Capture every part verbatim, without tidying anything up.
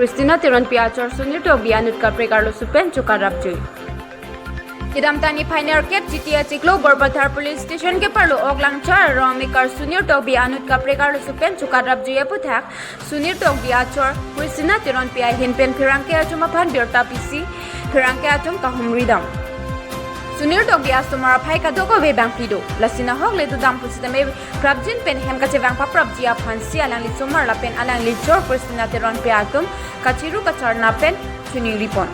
Christina Teronpi achor Sunir Tokbi anut kaprek arloso pen chokat rapjui. Kedamtang niphai nerkep G T A chiklo Borpathar Police Station keparlo ok Langchar aromikar Sunir Tokbi anut kaprek arloso pen chokat rapjui aputhak Sunir Tokbi achor Christina Teronpi ahin pen pherangke atum aphan birta pisi pherangke atum kahumri dam. Sunir Tokbi asomar aphai kadokave bangpi do. Lasi nahok le dodam pusitame prapjin pen hem kachevang paprapji aphansi alangli somar lapen alangli chor Christina Teronpi atum kachiru kacharna pen choningri pon.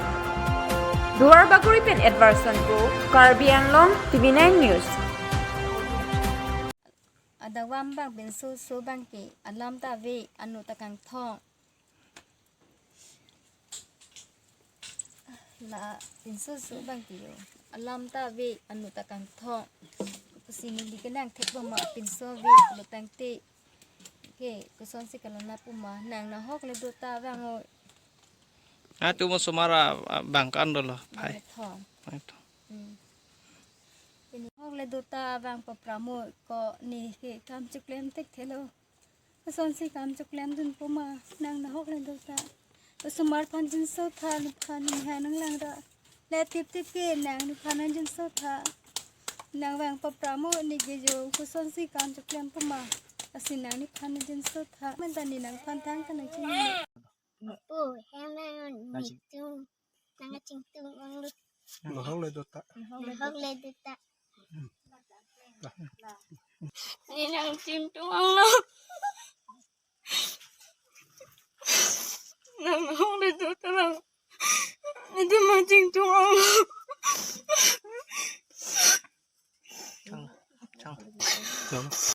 Duar Bagori pen Edwardson Kro, Karbi Anglong, T V nine News. Adawam bang pinso so bang ke alam ta ave, anu ta kangthong. La pinso so bang ke yo. Alam ta ave, anu ta kangthong. Pusi neli ke nangthek bang ma pinso ave lo tangte. Ke kosonsi kalana puma nang nahok le do ta vang o. Atum osomar abang kan dolo, phai. Nangthong. Ato. Hmm. Pini hok le do ta vang papramo ko ne ke kam chiklem thekthelo. Kosonsi kam chiklem dun puma nang nahok le do ta. Osomar aphan jinso tha, nephan neha nanglang ra. Le tip tip ke nang nephan nangjinso tha. Nang vang papramo ne ke yo kosonsi kam chiklem puma. Lasi nang nephan nangjinso tha. Menta ne nangphan thang kanang chini. Pu, hem nang Nang ching- nangtum, nangchingtum onglo. Nahok le do ta. Nahok le do ta. Ne nangchingtum onglo. Nang nahok le do ta.